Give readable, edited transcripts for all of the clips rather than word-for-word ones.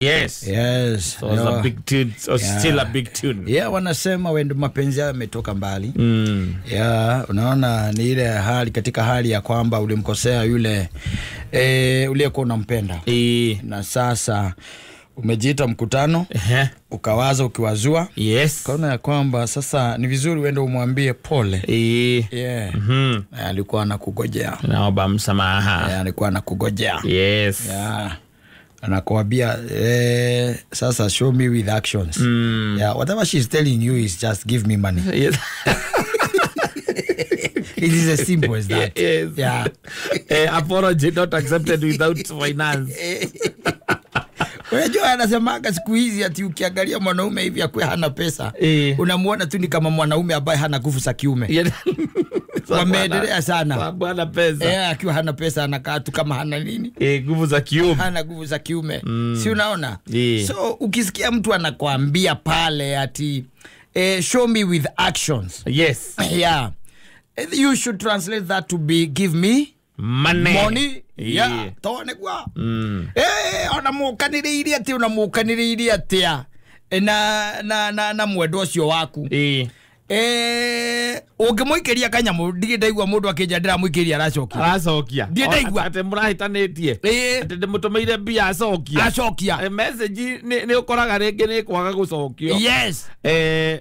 Yes. Yes. So it's a big tune. So Yeah. still a big tune. Yeah, wanasema wendo mapenzi yao yametoka mbali. Yeah, unaona ni ile hali katika hali ya kwamba ulimkosea yule uliyekuwa unampenda. Na sasa umejiita mkutano, ukawaza ukiwazua. Yes. Kaona ya kwamba sasa ni vizuri uende umwambie pole. Yeah. Alikuwa anakugojea. Naomba msamaha. Yeah, alikuwa anakugojea. Yes. Yeah. Anakuambia sasa show me with actions. Yeah, whatever she's telling you is just give me money. Yes. It is as simple as that. Yes. Yeah. Apology not accepted without finance. Unajua anasemaga siku hizi ati ukiangalia mwanaume hivi akwe hana pesa, unamuona tu ni kama mwanaume ambaye hana nguvu za kiume. Yeah. Wameendelea sana. Bwana pesa. Akiwa hana pesa anakaa tu kama hana nini? Nguvu za kiume. Hana nguvu za kiume. Si unaona? So ukisikia mtu anakuambia pale ati show me with actions. Yes. Yeah. You should translate that to be give me money. Money. Yeah. Tone kwa. Unamukaniriria ati unamukaniriria atia na mwendo ucio waku. Ungimuikiria kanyamu ndige ndaigua mundu akinja ndiramuikiria aracokia. Aracokia. Ndie ndaigua ati murahitanitie. Ati ndimutumeire mbia acokia. Acokia. Message ni ukoraga ringi ni kwaga gucokio. Yes.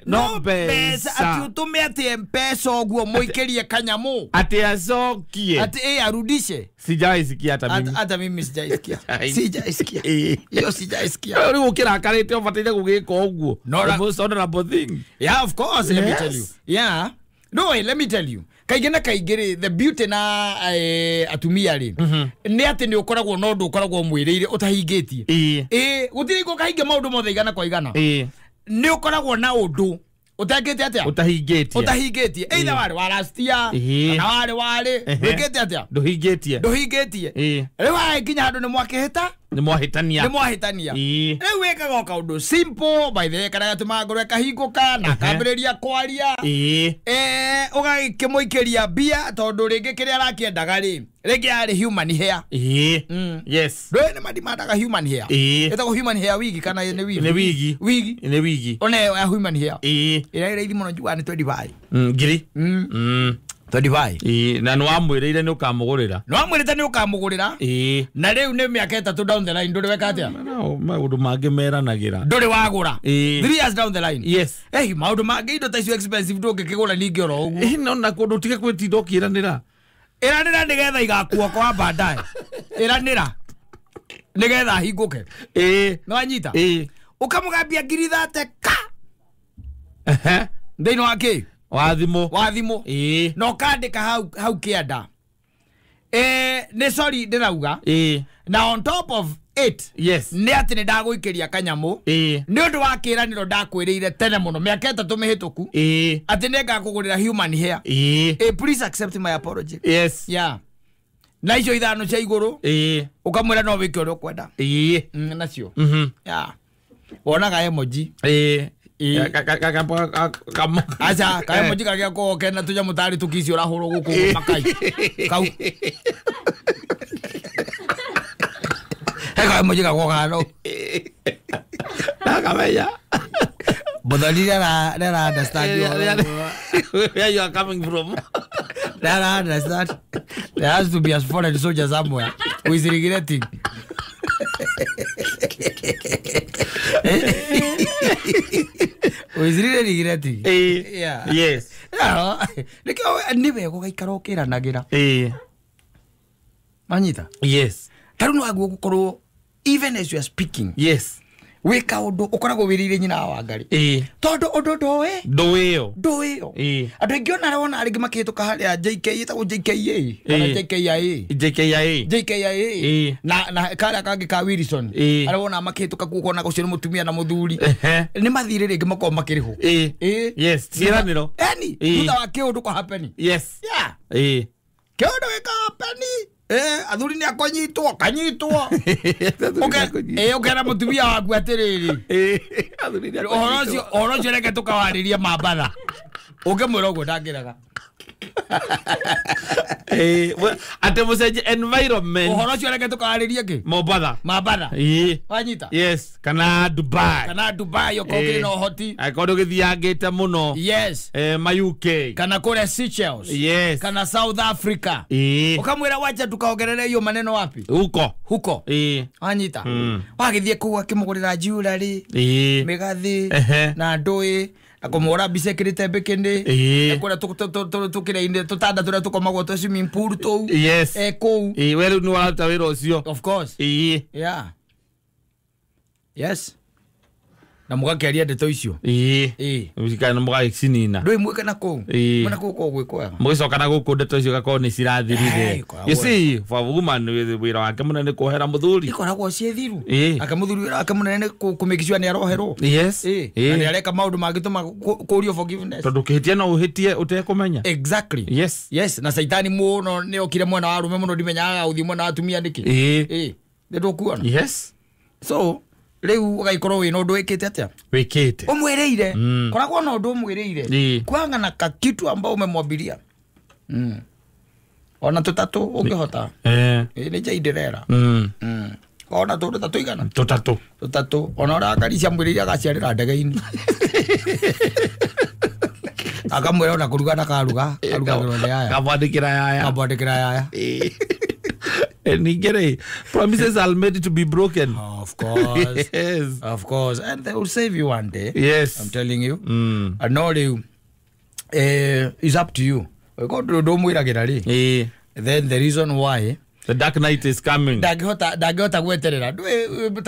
No pesa. Ati utume ati M-Pesa uguo muikirie kanyamu. Ati acokie. Ati arudishe. Sijaisikia hata mimi. Hata mimi sijaisikia. Sijaisikia. Hiyo sijaisikia. Riu ukirakarite ubatire gugika uguo. The most honorable thing. Yeah, of course. Let me tell you. Yeah. No, let me tell you. Kaingĩ na kaingĩ the beauty na atumia rĩ nĩ atĩ nĩ ũkoragwo na ũndũ ũkoragwo mwĩrĩire ũtahingĩtie. Gũtirĩ hingo ũkahingia maũndũ mothe igana kwa igana. Nĩ ũkoragwo na ũndũ ũtekĩte atĩa? Ũtahingĩtie. Ũtahingĩtie. Either warĩ wa last year kana warĩ warĩ wĩkĩte atĩa? Ndũhingĩtie. Ndũhingĩtie. Rĩu hagĩkinya handũ nĩ mwakĩhĩta? Nĩ mwahĩtania. Nĩ mwahĩtania. Rĩu wĩkaga o kaũndũ simple by the way karĩa gatũmaga ngoro ĩkahingũka na akambĩrĩria kwaria. Ũgagĩkĩmũikĩria mbia tondũ rĩngĩ kĩrĩa arakĩendaga rĩ rĩngĩ arĩ human hair. Yes. Ndũĩ nĩ madimandaga human hair. Ĩtagwo human hair wigi kana nĩ wigi? Nĩ wigi. Wigi. Nĩ wigi. Ona ĩyo ya human hair. Ĩrĩa ĩ raithi mũno njugaga nĩ 25. Ngiri. 25. Na nĩ wamwĩrĩire nĩ ũkamũgũrĩra. Nĩ wamwĩrĩte nĩ ũkamũgũrĩra. Na rĩu nĩ mĩaka 3 down the line ndũrĩ weka atĩa? Maũndũ mangĩ meranagĩra. Ndũrĩ wagũra. 3 years down the line. Yes. Maũndũ mangĩ indo ta icio expensive ndũngĩkĩgũra ningĩ oro ũguo. No na kũndũ ũtige gwĩtinda ũkĩĩranĩra. Ĩranĩra nĩgetha igakuokoa baadaye. Ĩranĩra nĩgetha ahingũke. Nĩ wanyita? Ũkamũgambia ngiri 30 ka. Thĩinĩ wa kĩ? Wa thimũ. Wa thimũ. Na ũkandĩka hau kĩanda. Nĩ sorry ndĩrauga. Na on top of it. Yes. Nĩ atĩ nĩ ndagũikĩria kanyamũ. Nĩ ũndũ wa kĩĩranĩro ndakwĩrĩire tene mũno mĩaka 3 mĩhĩtũku. Atĩ nĩ ngakũgũrĩra human hair. Please accept my apology. Yes. Yeah. Na icio 5 cia igũrũ. Ũkamwĩra no wĩke ũrĩa ũkwenda. Nacio. Yeah. Wonaga emoji. Acha kaemoji kagia ko kena tunya mutari tukicio rahurwo guku makai. Kau. Kaemoji gakwo kano. Nakamenya. Muthoni rara understand where you are coming from. Rara understand. There has to be a foreign soldier somewhere who is regretting. Who is really regretting. Yeah. Yes. Nikio nĩ wega ũgaikara ũkĩranagĩra. Manyita? Yes. Ta rĩu no waguo gũkorwo even as you are speaking. Yes. Wĩ kaũndũ ũkoragwo wĩrĩire nyina wa Wangari. Tondũ ũndũ ndũĩ. Ndũĩyo. Ndũĩyo. Andũ aingĩ ona arĩa wona rĩngĩ makĩhĩtũka harĩa JK ĩtagwo JKA kana JKIA. JKIA. JKIA. Na karĩa kangĩ ka Wilson. Arĩa wona makĩhĩtũka kuo ũkona ũcio nĩ mũtumia na mũthuri. Nĩ mathire rĩngĩ makorwo makĩrĩhwo. Yes. Ciĩranĩro. Eni thutha wa kĩũndũ kwa happen. Yes. Yeah. Kĩũndũ gĩka happen. Athuri nĩ akũnyitwo kanyitwo. Ũkera mũtumia waku atĩrĩrĩ. Ũhoro ũcio reke tũkawarĩrie mambatha. Ũngĩmwĩra ũguo ndangĩrega. Ate mucenjie environment. Ũhoro ũcio reke tũkarĩrie kĩ? Mombatha. Mambatha. Wanyita? Yes, kana Dubai. Kana Dubai okorwo kĩrĩ na ũhoti. Akorwo gĩthiangĩte mũno. Yes. Ma UK. Kana kũrĩa Seychelles. Yes. Kana South Africa. Ũkamwĩra wacha tukaongerere hiyo maneno wapi? Huko. Huko. Wanyita? Wagĩthiĩ kũu akĩmũgũrĩra jewelry. Mĩgathĩ na ndũĩ. Akomora mbica ĩkĩrĩte mbĩkĩnĩ. Kũrĩa tũkĩrĩa-inĩ tũtanda tũrĩa tũkomagwo twa swimming pool tũu. Yes. Kũu. We rĩu nĩ waruta wĩra ũcio. Of course. Yeah. Yes. Na mũgakĩaria ndeto icio. Kana mũgagĩcinina. Ndũĩ mwĩke na kũu. Mwena kũu koragwo gwĩ kwega. Mũgĩcoka na gũkũ ndeto icio igakorwo nĩ cirathirire. You see, for a woman wĩra wake mũnene kuohera mũthuri. Ikoragwo ciĩ thiru. Ake mũthuri wĩra wake mũnene kũ-make sure nĩ aroherwo. Yes. Na nĩ areka maũndũ mangĩtũma kũũrio forgiveness. Tondũ ũkĩhĩtia no ũhĩtie ũtekũmenya. Exactly. Yes. Yes, na caitani mũno nĩ okire mwena wa arũme mũno ndimenyaga gũthiĩ mwena wa atumia nĩkĩ. Nĩ ndũkuona. Yes. So rĩu ũgagĩkorwo wĩna ũndũ wĩkĩte atĩa? Wĩkĩte. Ũmwĩrĩire. Koragwo na ũndũ ũmwĩrĩire. Kwanga na kakitu ambao umemwambiria. Ona tũtatũ ũngĩhota. Nĩ njaindirera. Ona tũtatũ igana. Tũtatũ. Tũtatũ. Ona ũrĩa Karisia amwĩrĩire agaciarĩra ndege-inĩ. Akamwĩra ona kũruga ndakaruga, arugagĩrwo nĩ yaya. Kamwandĩkĩra yaya. Kamwandĩkĩra yaya. Ningere, promises are made to be broken. Of course. Yes. Of course. And they will save you one day. Yes. I'm telling you. And now it's up to you. Then the reason why the dark night is coming. Ndangĩhota gweterera. Ta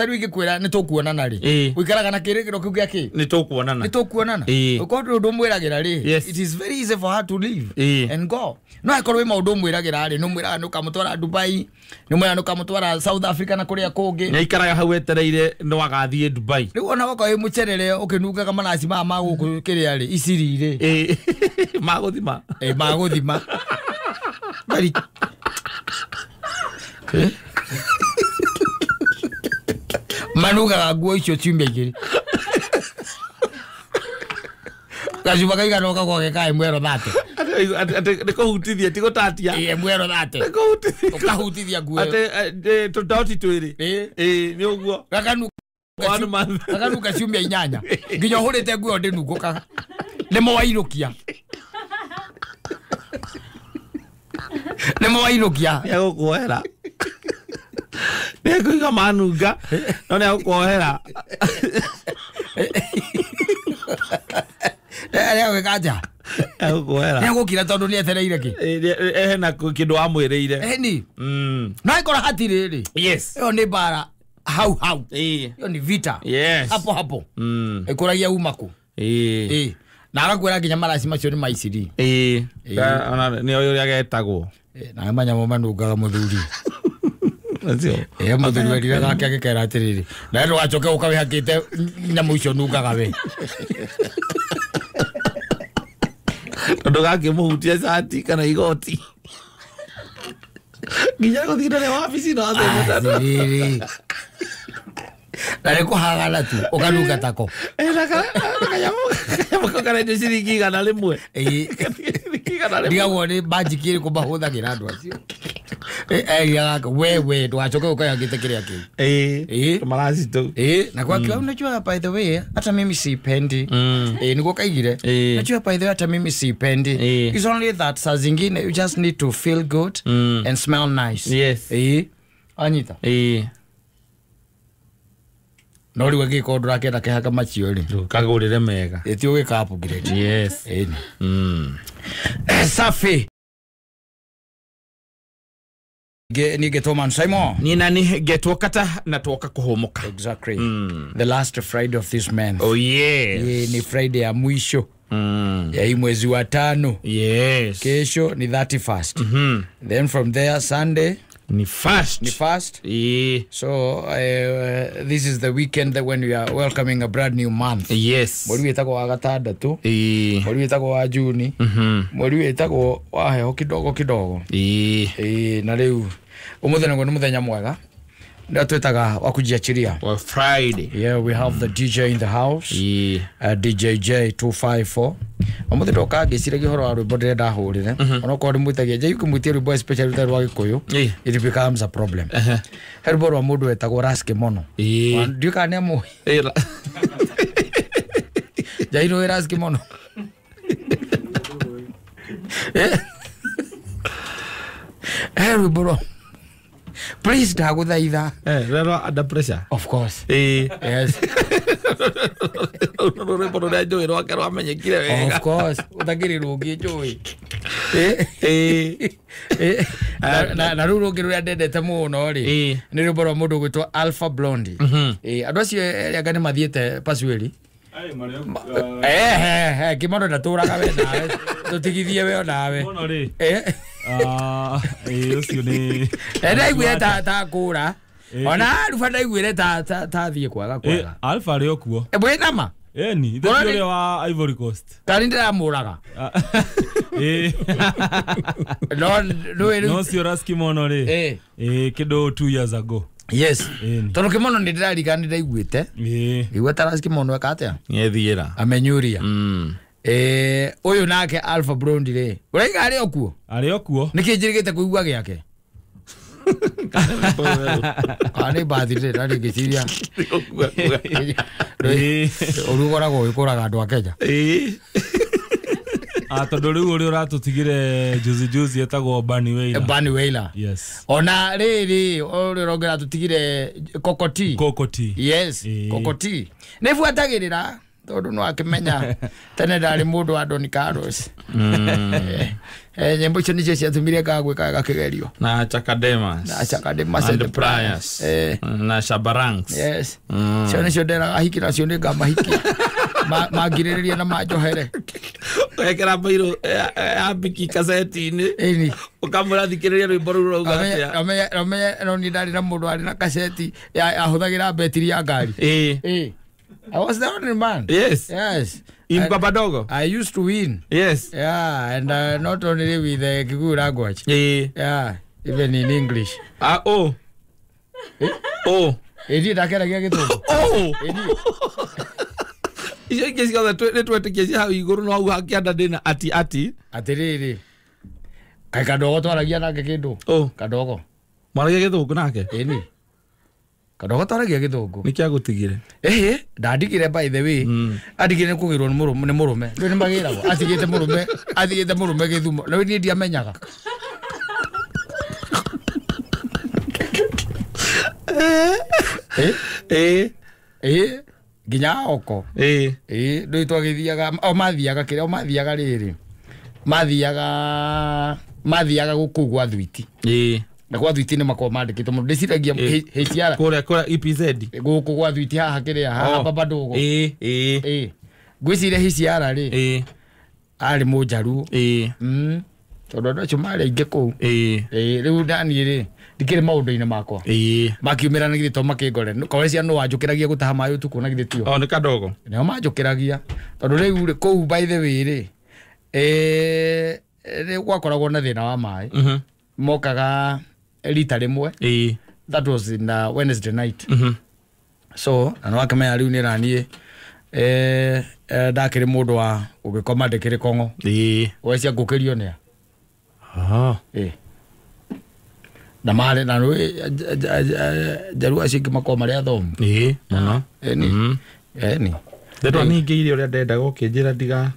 rĩu ingĩkwĩra nĩ tũkuonana rĩ. Ũikaraga na kĩrĩgĩro kĩu gĩa kĩ? Nĩ tũkuonana. Nĩ tũkuonana. Ũkorwo ndũ ũmwĩragĩra rĩ. Yes. It is very easy for her to leave and go. No akorwo wĩ maũndũ ũmwĩragĩra rĩ, nĩ ũmwĩraga nĩ ũkamũtwara Dubai, nĩ ũmwĩraga nĩ ũkamũtwara South Africa na kũrĩa kũngĩ. Nĩ aikaraga hau etereire no agathiĩ Dubai. Rĩu ona woka wĩ mũcerere ũkĩnungaga manaci maya ma gũkũ kĩrĩa rĩ, iciri rĩ. Magũthima. Magũthima. Very. Manugaga nguo icio ciumia igĩrĩ. Gacuba kaigana ũkagwa ge ka mwero thate. Atĩ nĩ kũhutithia ti gũtatia. Mwero thate. Nĩ kũhutithia. Ũkahutithia nguo ĩyo. Atĩ tũtoti twĩrĩ. Nĩ ũguo. Gakanuka ciumia inyanya. Nginya ũhũrĩte nguo ndĩnungũkaga. Nĩmo wainũkia. Nĩmo wainũkia. Nĩ egũkuohera. Nĩ ekũiga manunga no nĩ egũkuohera. Nĩ egwĩka atĩa? Egũkuohera. Nĩ egũkira tondũ nĩ etereire kĩ? Hena kĩndũ wamwĩrĩire. Ĩni. No angĩkorwo hatirĩ rĩ. Yes. Ĩyo nĩ mbara hau hau. Ĩyo ni vita. Yes. Hapo hapo. Ĩkũragia uma kũ? Na agakwĩra nginya maraci macio nĩ maiciri. Ona nĩ oĩ ũrĩa getagwo. Na manyamũ manungaga mũthuri. Mũthuri werire gake agĩkera atĩrĩrĩ, nawe ndũgacoke gũka wĩhakĩte nyamũ icio nungaga we. Tondũ gakĩmũhutia cati kana igoti. Nginya gũthiĩ ndare wabici no atĩrĩrĩ. Na nĩ kũhagana tu ũkanunga tako. Kanyamũ kau karendio ciringi 100. Ndigagwo nĩ manjiki ĩrĩkũ mahũthagĩra andũ acio. Gaka wewe ndũgacoke ũkayangĩte kĩrĩa kĩu. Tũmaraci tũu. Na kwa kiwa unajua by the way hata mimi siipendi. Niguo kaigire. Unajua by the way hata mimi siipendi. It's only that saa zingine you just need to feel good and smell nice. Yes. Anyita. No rĩu angĩkorwo ndũrakĩenda kĩhaka macio rĩ. Kagũrĩre mega. Ti ũgĩka upgrade. Yes. Safi. Ni Thoman Simon. Ni nani getwo kata na twoka kuhumuka. Exactly. The last Friday of this month. Oh yes. Ni Friday ya mwisho. Ya hii mwezi wa 5. Yes. Kesho ni 31st. Then from there Sunday ni fast. Ni fast. So this is the weekend that when we are welcoming a brand new month. Yes. Mweri wĩtagwo wa gatandatũ. Mweri wĩtagwo wa Juni. Mweri wĩtagwo wa heho kidogo kidogo. Na rĩu ũmũthĩ naguo nĩ mũthenya mwega. Ndio twetaga wa kujiachilia. Well, Friday. Yeah, we have the DJ in the house. DJ J254. Ũmũthĩ ndoka ngĩciragia ũhoro wa rwĩmbo ndĩrenda hũrĩre. Onokorwo ndĩmwĩtagia nja ũkĩmwĩtia rwĩmbo especially rũtarĩ rwa Gĩkũyũ, it becomes a problem. He rwĩmbo rwa mũndũ wetagwo Ras Kimono. Ndiũĩ kana nĩ amũĩ. Njairũ wĩ Ras Kimono. He rwĩmbo rwa please ndagũthaitha. Rero under pressure. Of course. Yes. Rwĩmbo rũrĩa njũĩ rwake rwamenyekire wega. Of course. Ũtakĩrĩ rũngĩ njũĩ. Na rĩu rũngĩ rũrĩa ndendete mũno rĩ nĩ rwĩmbo rwa mũndũ ũgwĩtwo Alpha Blondy. Andũ acio erĩ anga nĩ mathiĩte Pasueli. Kimono ndatũraga we nawe tũtigithie we onawe. Ũcio nĩ ndaiguire ta kũra ona Alpha ndaiguire ta thiĩ kwaga kwaga. Alpha arĩ o kuo. Mwĩ nama? Ĩni, ithe ũrĩa wa Ivory Coast. Kani ndĩramũraga. No ũcio Ras Kimono rĩ kĩndũ 2 years ago. Yes. Tondũ Kimono nĩ ndĩrarikana nĩ ndaiguĩte. Igua ta Ras Kimono eka atĩa? Nĩethiĩra. Amenyuria. Ũyũ nake Alpha Blondy rĩ ũraiga arĩ o kuo? Arĩ o kuo. Nĩkĩ njĩrĩgĩte kũigua gĩake? Kana nĩ mbathi rĩ na ngĩciria ũru ũkoragwo ũgĩkũraga andũ a Kenya. Tondũ rĩu ũrĩa ũratũtigire juzi juzi etagwo Bunny Wailer. Bunny Wailer. Yes. Ona rĩrĩ ũrĩa ũrongera tũtigire Kokoti. Kokoti. Yes, Kokoti. Nĩ buatagĩrĩra tondũ no akĩmenya tene ndarĩ mũndũ wa Don Carlos. Nyĩmbo icio nĩcio ciatũmire ngagwĩka kĩgerio. Na Chakademas. Na Chakademas and the Priors. Na Shabarangs. Yes. Cio nĩcio nderaga hiki nacio nĩ ngamahikia. Mangirĩrĩria na manjohere. Wekĩra mbairũ ya mbiki kaseti-inĩ. Ũkamwĩra thikĩrĩria rwĩmbo rũu rũrauga atĩa. No niĩ ndarĩ na mũndũ warĩ na kaseti ahũthagĩra betiri ya ngari. I was the only man. Yes. Yes. In Babadogo. I used to win. Yes. Yeah, and not only with the Kikuyu language. Yeah, even in English. Oh. Oh. Edi ndakeragia gĩthũngũ. Oh. Icio ingĩ ciothe nĩ twetĩkia cia hau igũrũ no hau hakĩanda ndĩna ati ati. Atĩrĩrĩ. Kaĩ Kadogo twaragia nake kĩndũ? Oh. Kadogo. Mwaragia gĩthũngũ nake? Ĩni. Kadogo twaragia gĩthũngũ. Nĩkĩ agũtigire? Ndandigire by the way. Andigire nĩ kũgĩrwo nĩ mũrũme. Rĩu nĩ magĩragwo. Atigĩte mũrũme, atigĩte mũrũme gĩthumo. Na niĩ ndiamenyaga. Nginya oko. Rĩu twagĩthiaga o mathiaga kĩrĩa o mathiaga rĩrĩ. Mathiaga gũkũ gwa Thwiti. Na gwa Thwiti nĩ makoragwo mandĩkĩtwo mũno. Ndĩciragia HR kũrĩa EPZ. Gũkũ gwa Thwiti haha kĩrĩa haha Babadogo. Ngwĩciria HR rĩ arĩ Mũnjaruo. Tondũ andũ acio marĩ aingĩ kũu. Rĩu ndaniĩ rĩ ndikĩrĩ maũndũ-inĩ makwa. Makiumĩra na githĩ to makĩngore. Korwo cia nũ wanjũkĩragia gũtaha maĩ ũtukũ na githĩ tio. O nĩ Kadogo. Nĩo manjũkĩragia. Tondũ rĩu rĩ kũu by the way rĩ gwakoragwo na thĩna wa maĩ. Mokaga rita rĩmwe. That was in Wednesday night. So na nĩwakĩmenya rĩu nĩ naniĩ ndakĩrĩ mũndũ wa gũgĩkoma ndĩkĩrĩ kong'o. Wecia ngũkĩrio nĩa. Na marĩ na njaruo acio ingĩ makoragwo marĩ athomu. Mũno. Ĩni. Ndetwa ningĩire ũrĩa ndendaga ũkĩnjĩra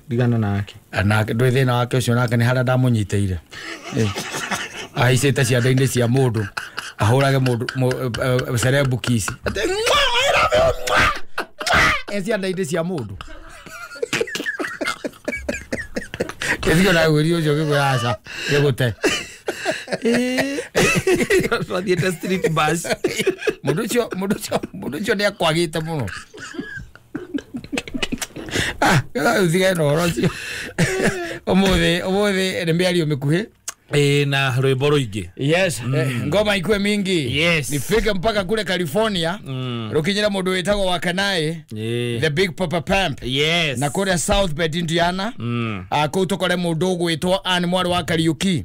ndigana nake. Nake ndũĩ thĩna wake ũcio nake nĩ harĩa ndamũnyitĩire. Ahaicĩte cianda-inĩ cia mũndũ ahũrage mũndũ cerebu kiss. Atĩ I love you. E cianda-inĩ cia mũndũ. Kĩthiko na gwĩrio ũcio gĩkwĩra aca gĩgũte. Twathiĩte street bus. Mũndũ ũcio nĩ akwagĩte mũno. Ũthige na ũhoro ũcio. Ũmũthĩ nĩ mĩario mĩkuhĩ. Na rwĩmbo rũingĩ. Yes, ngoma ikue mingi. Yes. Nifike mpaka kule California. Rukinyira mũndũ wĩtagwo Wakanae. The Big Papa Pump. Yes. Na kũrĩa South Bend, Indiana. Kũu tũkore mũndũ ũgwĩtwo Ann mwarĩ wa Kariuki.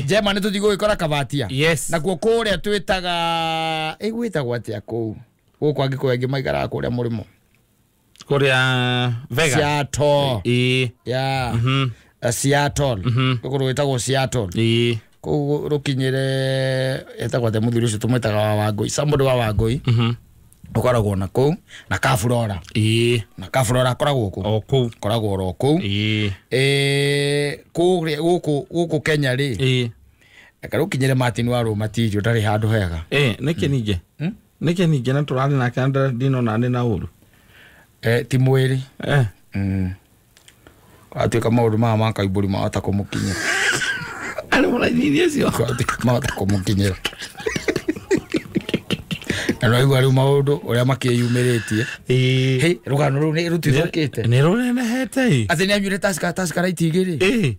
Njema nĩ tũthiĩ gũgĩkora Kabatia. Yes. Nakuo kũrĩa twĩtaga ĩgwĩtagwo atĩa kũu? Gũkũ Agĩkũyũ aingĩ maikaraga kũrĩa mũrĩmo. Kuria Vega. Seattle. Ĩĩ. Yeah. Seattle. Kũndũ gwĩtagwo Seattle. Ĩĩ. Kũu rũkinyĩre etagwo atĩa mũthuri ũcio tũmwĩtaga wa Wangũi, somebody wa Wangũi. Ũkoragwo na kũu na Kaburora. Ĩĩ. Na Kaburora akoragwo kũ? O kũu. Akoragwo oro kũu. Ĩĩ. Kũrĩa gũkũ Kenya rĩ. Ĩĩ. Reke rũkinyĩre Martin wa Rũmatirio ndarĩ handũ hega. Ĩĩ, nĩkĩ ningĩ? Nĩkĩ ningĩ na tũrarĩ nake na ndinona nĩ na ũru? Ti mwĩrĩ. Atuĩka maũndũ maya ma Kaimbũri mahota kũmũkinyĩra. Arĩ mũraini-inĩ ũcio. Mahota kũmũkinyĩra. Na nĩwaigua rĩu maũndũ ũrĩa makĩyumĩrĩtie. Ĩĩ. Hĩ, rũgano rũu nĩ rũtithũkĩte. Nĩ rũnenehete ĩ. Atĩ nĩ anyuire Tusker igĩrĩ. Ĩĩ.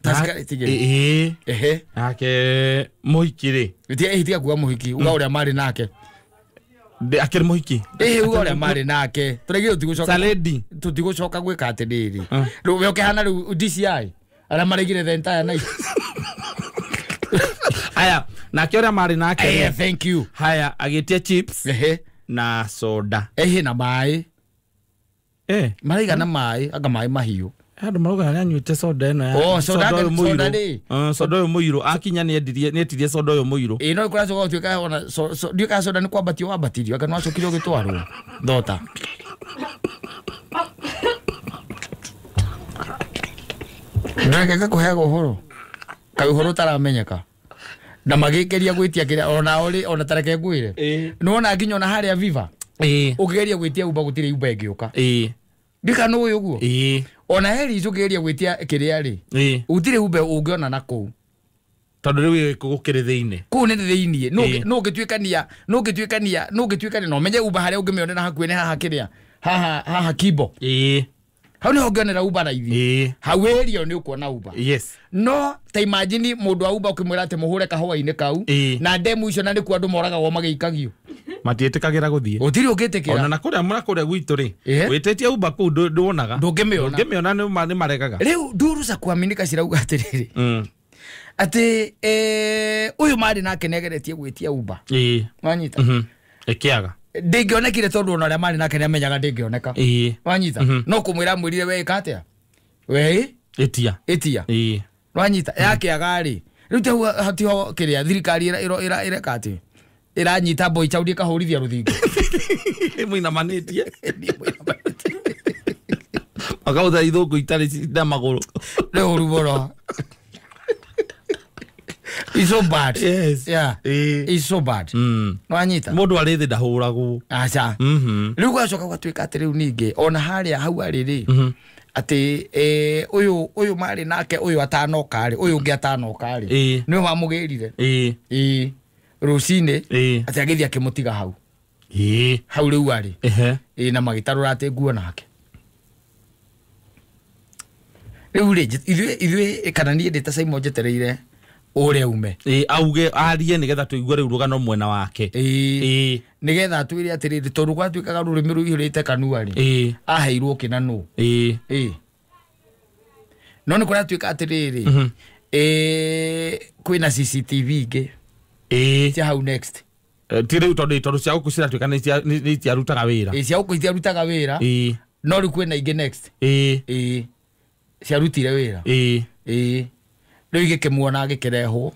Tusker igĩrĩ. Ĩĩ. Ehe. Nake mũhiki rĩ. Tiga kuga mũhiki, uga ũrĩa marĩ nake. Akĩrĩ mũhiki. Ĩhĩ, uga ũrĩa marĩ nake. Tũraigire tũtigũcoka. Saledi. Tũtigũcoka gwĩka atĩrĩrĩ. Rĩu we ũkĩhana rĩu DCI. Arĩa maraigire the entire night. Haya, nake ũrĩa marĩ nake. Thank you. Haya, agĩtia chips. Ehe. Na soda. Ehe, na maĩ. Maraiga na maĩ, anga maĩ mahiũ. Andũ marauga nĩ anyuĩte soda ĩno ya. Oh, soda ũyũ mũirũ. rĩ. Soda ũyũ mũirũ. Akinya nĩ etirie soda ũyũ mũirũ. Ĩĩ, no kũracoka gũtuĩka ona ndiũĩ kana soda nĩ kwambatio wambatirio, anga nĩ wacokire ũgĩtwarwo thota. Ndĩreka ngakũheaga ũhoro. Kaĩ ũhoro ũtaramenyeka. Na magĩkĩria gwĩtia kĩrĩa ona ũrĩ ona tareke ngwĩre. Nĩwona nginya ona harĩa Viva. Ũkĩgeria gwĩtia Uber gũtirĩ Uber ĩngĩũka. Ndiũĩ kana nĩũĩ ũguo. Ona Harris ũkĩgeria gwĩtia kĩrĩa rĩ. Gũtirĩ Uber ũngĩona na kũu. Tondũ rĩu gũkĩrĩ thĩinĩ. Kũu nĩ thĩinĩ. No ũngĩtuĩkania, no ũngĩtuĩkania, no ũngĩtuĩkania na ũmenye Uber harĩa ũngĩmĩonera hakuhĩ nĩ haha kĩrĩa. Haha Kibo. Hau nĩho ũngĩonera Uber raithi. Hau area nĩ ũkuona Uber. Yes. No ta imagine mũndũ wa Uber ũkĩmwĩra atĩ mũhũre kahũa-inĩ kau na ndemu icio na nĩkuo andũ moragagwo magĩikagio. Matiĩtĩkagĩra gũthiĩ. Gũtirĩ ũngĩtĩkĩra. Ona na kũrĩa gwitũ rĩ. Wĩtĩtie Uber kũu nduonaga. Ndũngĩmĩona. Ndũngĩmĩona nĩ maregaga. Rĩu nduru za kuaminika cirauga atĩrĩrĩ. Atĩ ũyũ marĩ nake nĩageretie gwĩtia Uber. Wanyita. Ĩkĩaga. Ndĩngĩonekire tondũ ona ũrĩa marĩ nake nĩamenyaga ndĩngĩoneka. Wanyita. No kũmwĩra amwĩrire we ĩka atĩa? We ĩtia. Ĩtia. Wanyita. Yakĩaga rĩ. Rĩu ta hatiho kĩrĩa thirikari ĩreka atĩ? Ĩranyita Boy Chaudi ĩkahũrithia rũthingo. Mũinamanĩtie. Makahũthĩra ithũngũ itarĩ na magũrũ. Nĩ ũru mũno. It's so bad. Yes. Yeah. It's so bad. Wanyita. Mũndũ arĩ thĩ ndahũragwo. Aca. Rĩu gwacoka gwatuĩka atĩ rĩu ningĩ ona harĩa hau arĩ rĩ. Atĩ ũyũ marĩ nake ũyũ atanoka rĩ, ũyũ ũngĩ atanoka rĩ. Nĩwe wamũgĩrire. Ĩĩ. Rũcinĩ atĩ agĩthiĩ akĩmũtiga hau. Hau rĩu arĩ. Ĩĩ, na magĩtarũra atĩ nguo nake. Rĩu rĩ ithuĩ kana niĩ ndĩ ta Simon njetereire ũrĩa ume. Auge arie nĩgetha tũigue rĩu rũgano mwena wake. Nĩgetha atwĩre atĩrĩrĩ tondũ gwatuĩkaga rũrĩmĩ rũihũrĩte kanua rĩ. Aheirwo kĩna nũ. No nĩ kũratuĩka atĩrĩrĩ. Kwĩna CCTV ingĩ. Cia hau next. Ti rĩu tondũ cia gũkũ ciratuĩka nĩ itiarutaga wĩra. Cia gũkũ itiarutaga wĩra. No rĩu kwĩna ingĩ next. Ciarutire wĩra. Rĩu igĩkĩmuona agĩkĩrehwo.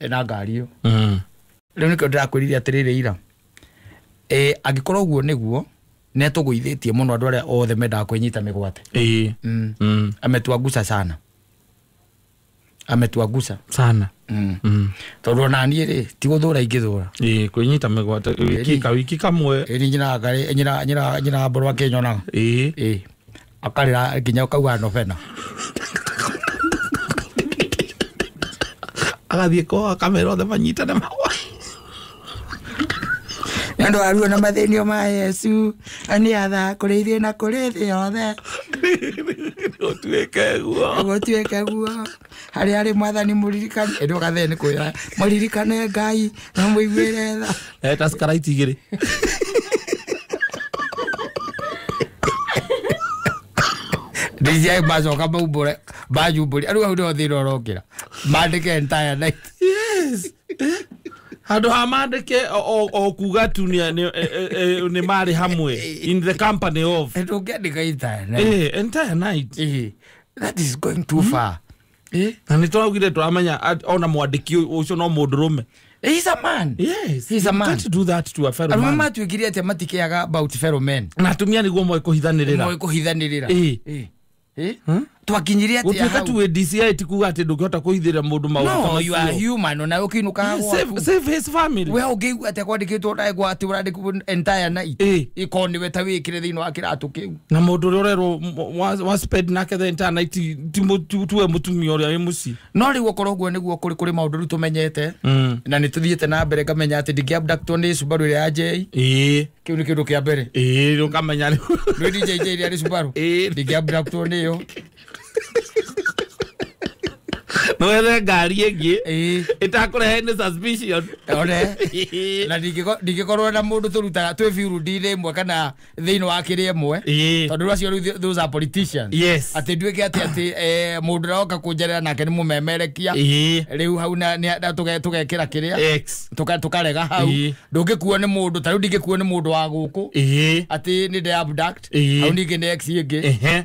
Na ngari ĩyo. Rĩu nĩkĩo ndĩrakwĩrire atĩrĩrĩ ira. Angĩkorwo ũguo nĩguo nĩ atũgũithĩtie mũno andũ arĩa othe mendaga kwĩnyita mĩgwate. Ametuagusa sana. Ametuagusa sana. Tondũ ona niĩ rĩ ti gũthũra ingĩthũra. Kwĩnyita mĩgwate wiki kamwe. Nyina nyina mbũrũ akĩnyonaga. Akarĩra nginya ũkauga novena. Agathiĩ kwao akamera othe manyitane magwa. Nĩ ũndũ wa ruo na mathĩnio ma Yesu nĩ atha kũrĩ ithuĩ na kũrĩ thĩ yothe. Gũtuĩke guo. Gũtuĩke guo. Harĩa arĩ mwathani mũririkane. Ĩndĩ ũgathee nĩ kwĩra mũririkane Ngai na mũiguĩre tha. Tusker igĩrĩ. DCI macoka maumbũre manjumbũrie rĩu hau nĩho thĩna ũrokĩra mandĩke entire night. Yes. Handå ha mandä o kuga tu nä marä hamwe in the company of ndå ngä andä ka entire night. Entire night. That is going too far. Na nä tåraugire tåramenya ona mwandä ki å cio no må ndå rå me. He's a man. Yes. He's a man. Can't do that to a fellow Arũme man. matuĩkire atĩa matikeaga about fellow men. Na atumia nĩguo moĩ kũhithanĩrĩra. Moĩ kũhithanĩrĩra. Twakinyirie atĩa Gũtuĩka hau? tu wĩ DCI ti kuga atĩ ndũngĩhota kũhithĩra mũndũ maũndũ ta No, you are macio. human ona ũkĩinũkaga gwaku. Save his family. We ũngĩigua atĩa kwandĩkĩtwo ndagwa atĩ ũrandĩkwo entire night. Ĩkorwo nĩwe ta wĩkĩre thĩinĩ wa kĩratũ kĩu. Na mũndũ ũrĩa ũrerwo wa spend nake the entire night ti tuwe mũtumia ũrĩa wĩ mũciĩ. No rĩu okorwo ũguo nĩguo kũrĩ maũndũ rĩu tũmenyete. Na nĩ tũthiĩte na mbere ngamenya atĩ ndingĩ-abductwo nĩ Subaru ĩrĩa ya J. Kĩu nĩ kĩndũ kĩa mbere. Ũkamenya rĩu. Nĩ DJ J ĩrĩa arĩ Subaru. Ndingĩ-abductwo nĩyo. No wethe ngari ĩngĩ ĩtakũrehe nĩ suspicion. One. Na ndingĩkorwo na mũndũ tũrutaga twĩ biurudi-inĩ ĩmwe kana thĩinĩ wa kĩrĩa ĩmwe. Tondũ acio rĩu those are politicians. Yes. Atĩ nduĩke atĩ mũndũ ũrĩa oka kũnjerera nake nĩ mũmemerekia. Rĩu hau na tũgekĩra kĩrĩa. Tũkarega hau. Ndũngĩkuo nĩ mũndũ ta rĩu ndingĩkuo nĩ mũndũ wa gũkũ. Atĩ nĩ nde abduct. Hau ningĩ nĩ ex ĩngĩ.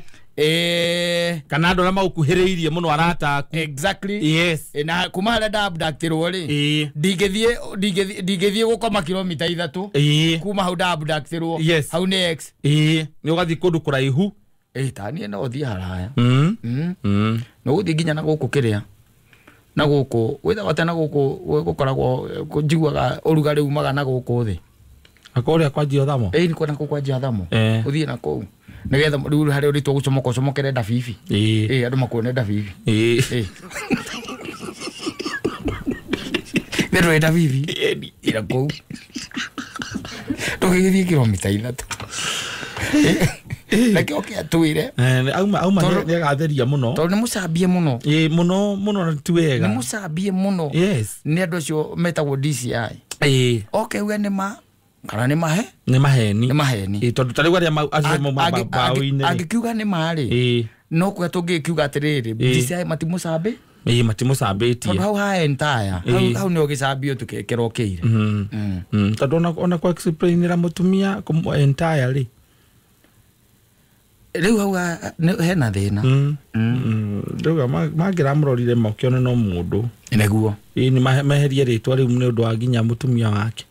Kana andå arä a maåkuhä må no arata aku. Exactly. Yes. Na kuma harĩa nda abductirwo rĩ, ndingĩthiĩ gũkoma kilomita 3 kuma hau nda abductirwo. Yes. Hau nĩ ex. Nä å gathiä kå ndå kå raihu. Ta niĩ no thiĩ haraya. No gũthiĩ nginya na gũkũ kĩrĩa na gũkũ gwĩtagwo atĩa na gũkũ gũkoragwo njiguaga ũrugarĩ umaga na gũkũ thĩ. Akorwo ũrĩa kwanjia thamo. Nĩ kuona kũu kwanjia thamo. Ũthiĩ na kũu nĩgetha rĩu harĩa ũrĩtwo gũcomoka ũcomokere ndabibi. Andũ makuone ndabibi. Nĩ ndũĩ ndabibi. Ira kũu tũgĩgĩthiĩ kilomita 3. Reke oke atwĩre. Auma nĩ agatheria mũno. Tondũ nĩ mũcambie mũno. Mũno mũno na ti wega. Nĩ mũcambie mũno. Yes. Nĩ andũ acio metagwo DCI. Oke uge nĩ ma kana nĩ mahe? Nĩ maheni. Nĩ maheni. Tondũ ta rĩu arĩa acio mbaũ-inĩ. Angĩkiuga nĩ ma rĩ, no kuga tũngĩkiuga atĩrĩrĩ, DCI matimũcambĩ? Matimũcambĩtie. Tondũ hau ha entire, hau nĩ ũgĩcambio tũkĩrokĩire. Tondũ ona kwa explainĩra mũtumia entire rĩ. Rĩu hau hena thĩna. Ndauga mangĩramũrorire makĩone no mũndũ. Nĩguo. Nĩ meherie rĩtwa rĩu nĩ ũndũ wa nginya mũtumia wake.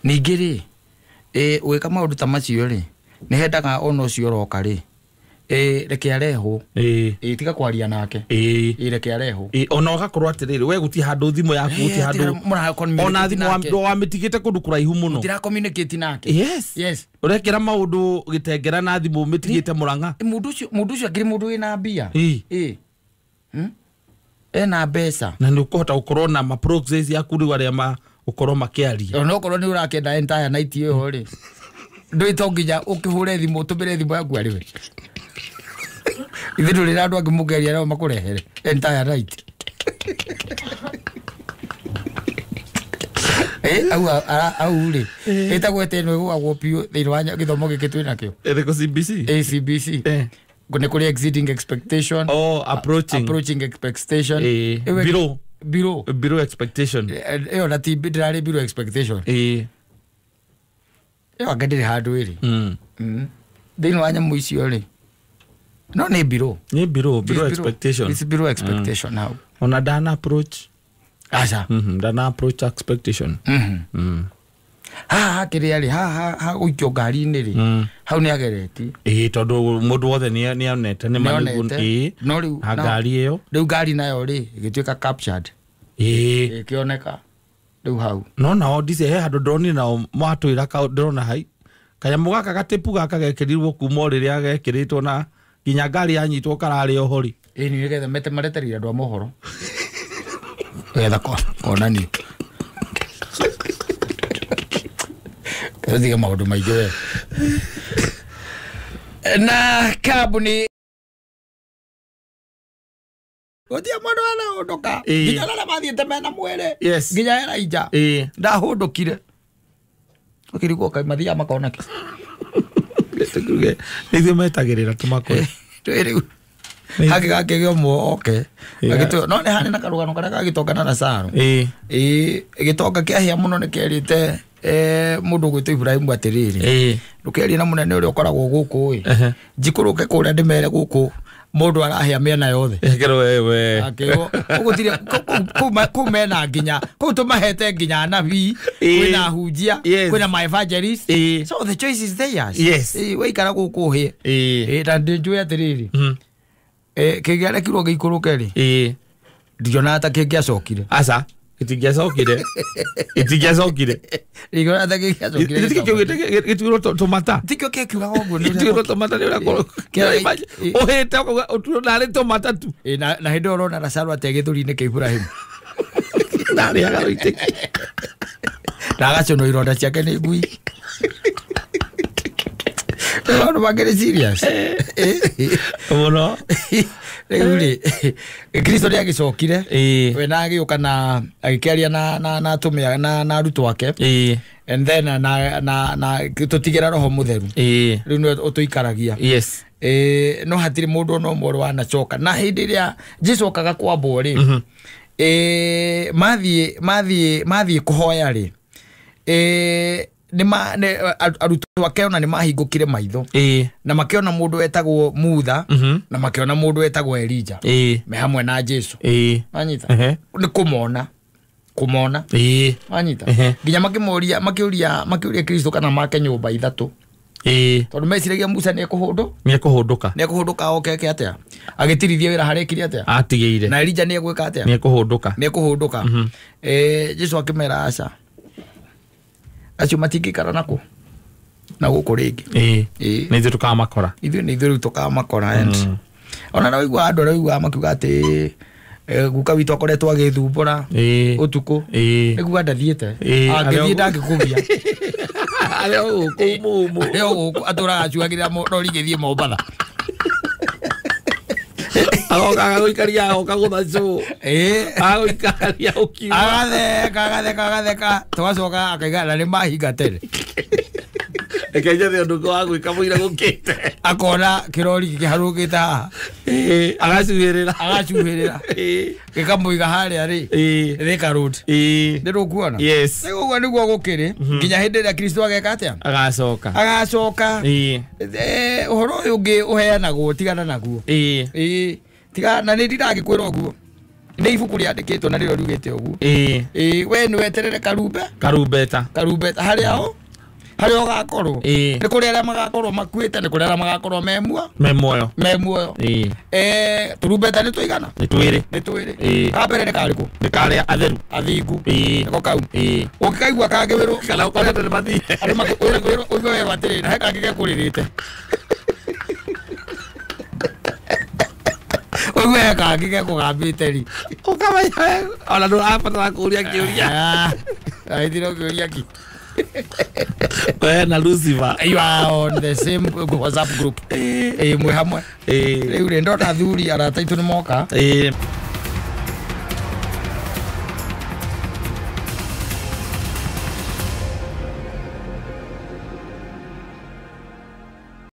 Ningĩ rĩ, ũgĩka maũndũ ta macio rĩ, nĩ hendaga ona ũcio ũroka rĩ, reke arehwo. Tiga kwaria nake. Reke arehwo. Ona ũgakorwo atĩrĩrĩ, we gũtirĩ handũ thimũ yaku, gũtirĩ handũ ona thimũ wamĩtigĩte kũndũ kũraihu mũno. Mũtira communicate nake. Yes. Yes. Ũrekĩra maũndũ gĩtengera na thimũ ũmĩtigĩte Mũrang'a. Mũndũ ũcio akĩrĩ mũndũ wĩna mbia. Ena mbeca. Na nĩ ũkũhota gũkorwo na ma proxies yaku rĩu arĩa ma ukorwo makiaria. Ona okorwo nĩ ũrakĩenda entire night ĩyo rĩ, ndũĩ to nginya ũkĩhũre thimũ ũtũmĩre thimũ yaku arĩ we. Ithuĩ ndũrĩ na andũ angĩ mũngĩaria nao makũrehere entire night. Au rĩ, ĩtagwo atĩ ĩno ĩgũagwo biũ thĩinĩ wa gĩthomo gĩkĩ twĩ nakĩo. Ĩrĩkũ CBC? CBC. Nĩ kũrĩ exceeding expectation. Oh, approaching. Approaching expectation. Below. Below expectation. Ĩyo na ti ndĩrarĩ below expectation. Ĩyo anga ndĩrĩ handũ ĩrĩ. Thĩinĩ wa nyamũ icio rĩ, no nĩ below. Nĩ below expectation. It's below expectation now. Ona dana approach. Aca. Dana approach expectation. Haha kĩrĩa rĩ, haha gũikio ngari-inĩ rĩ, hau nĩ ageretie. Tondũ mũndũ wothe nĩ onete nĩ ma nĩguo. No rĩu ngari ĩyo. Rĩu ngari nayo rĩ, ĩgĩtuĩka captured. Ĩkĩoneka rĩu hau. No nao ndice he handũ ndĩronire nao matwĩra ndĩrona hai. Kanyamũ gaka gatĩpu gaka gekĩrirwo kuma o rĩrĩa gekĩrĩtwo na nginya ngari yanyitwo kararĩ oho rĩ. Nĩ nĩgetha mete mareterire andũ a mohoro. Nĩgetha konanio. Tũtige maũndũ maingĩ we. Na kambuni Gũtirĩ mũndũ anahũndũka. Nginya arĩa mathiĩte mena mwĩrĩ. Nginya Elijah. Ndahũndũkire. Ũkĩrigwo kaĩ mathiaga makona kĩ. Nĩithuĩ metagĩrĩra tũmakore. Rĩu. Hagĩgakĩgĩa ũmwe oke. Agĩtũ no nĩ harĩ na karũgano karĩa gagĩtonga na Lazaro. Ĩĩ gĩtonga kĩahĩa mũno nĩ kĩerĩte mũndũ ũgwĩtwo Ibrahimu atĩrĩrĩ. Ndũkĩarie na mũnene ũrĩa ũkoragwo gũkũ ĩ. Njikũrũke kũrĩa ndĩmere gũkũ mũndũ arahĩa mĩena yothe. Ekero wewe. Akĩrwo ũgũtirĩ kũu mena nginya kũu tũmahete nginya anabii kwĩna hunjia kwĩna ma evangelist. So the choice is theirs. Yes. Waikara gũkũ ũhĩe. Na ndĩnjũĩ atĩrĩrĩ. Kĩngĩarekirwo gĩikũrũke rĩ. Ndionaga ta kĩngĩacokire. Aca. Itingĩacokire. Itingĩacokire. Ndionaga ta kĩngĩacokire. Gĩtigĩrwo tũmata. Tikĩo kĩkiugaga ũguo nĩ Gĩtigĩrwo tũmata nĩ ũrĩa ũhĩte ũkauga ũtuo narĩ tũmata tu. Na hĩndĩ ĩyo ũrona Lazaro atĩ gĩthũri-inĩ kĩa Ibrahimu. Narĩaga rũitĩki. Na agacũnwo ironda ciake nĩ ngui. Maũndũ mangĩ nĩ serious. Mũno. Rĩu rĩ Kristo nĩ agĩcokire we na agĩũka na agĩkĩaria na atumia na arutwo ake. And then na tũtigĩra roho mũtheru. Rĩu nĩwe ũtũikaragia. Yes. No hatirĩ mũndũ ona ũmwe ũrĩ wanacoka. Na hĩndĩ ĩrĩa Jesu okaga kwambwo rĩ, mathiĩ kũhoya rĩ, arutwo ake ona nĩ mahingũkire maitho. Na makĩona mũndũ wetagwo Mutha na makĩona mũndũ wetagwo Elija me hamwe na Jesu. Wanyita? Nĩ kũmona. Kũmona. Wanyita? Nginya makĩmoria makĩũria Kristo kana make nyũmba ithatũ. Tondũ meciragia Musa nĩ ekũhũndũka. Nĩ ekũhũndũka oke eke atĩa? Agĩtirithia wĩra harĩa ekire atĩa? Atigĩire. Na Elija nĩ egwĩka atĩa? Nĩ ekũhũndũka. Nĩ ekũhũndũka. Jesu akĩmera aca. Acio matingĩikara nakũ na gũkũ rĩngĩ. Nĩ ithuĩ tũkamakora. Ithuĩ nĩ ithuĩ rĩu tũkamakora. Ona no ũiguaga andũ arĩa ũiguaga makiuga atĩ guka witũ akoretwo agĩthumbũra ũtukũ. Nĩ kuga ndathiĩte. Angĩthiĩ ndangĩkũgia. Arĩ o gũkũ mũmũ. Arĩ o gũkũ atũraga acuagĩrĩra rori ĩgĩthiĩ Mombatha. Agoka agagũikaria agoka gũtha cũũ. Agagũikaria ũkiuma. Agatheka tũgacoka akaiga na nĩ mahinga tene. Reke njethe ũndũ ũngĩ wa gwĩka mũira gũkĩte. Akona kĩrori gĩkĩharũkĩte haha. Agacuhĩrĩra. Agacuhĩrĩra. Gĩkamũiga harĩa rĩ. Thika Road. Nĩ rũkuona? Yes. Rĩu ũguo nĩguo gũkĩrĩ nginya hĩndĩ ĩrĩa Kristo ageka atĩa? Agacoka. Agacoka. Ũhoro ũyũ ũngĩ ũheanagwo tigana naguo. Tiga na nĩ ndingĩkwĩra ũguo. Nĩ ibuku rĩandĩkĩtwo na rĩo riugĩte ũguo. We nĩ weterere karumbe. Karumbeta. Karumbeta harĩa o harĩa ũgakorwo. Nĩ kũrĩ arĩa magakorwo makuĩte, nĩ kũrĩ arĩa magakorwo me muoyo. Me muoyo. Tũrumbeta nĩ tũigana? Nĩ twĩrĩ. Nĩ twĩrĩ. Ka mbere nĩ karĩkũ? Nĩ karĩa atheru. Athingu. Nĩko kau. Ũngĩkaigua kangĩ wĩrwo kana ũkorete nĩ mathire. Andũ ũigue werwo atĩrĩrĩ, na he kangĩ gekũrĩrĩte. Ũigue he kangĩ gekũgambĩte ri. Ũkamenya ona ndũrabatara kũũria kĩũria. Aithire ũkĩũria kĩ? We na Lucifer. You are on the same WhatsApp group. Mwĩ hamwe. Rĩu rĩ ndona athuri arata aitũ nĩ moka.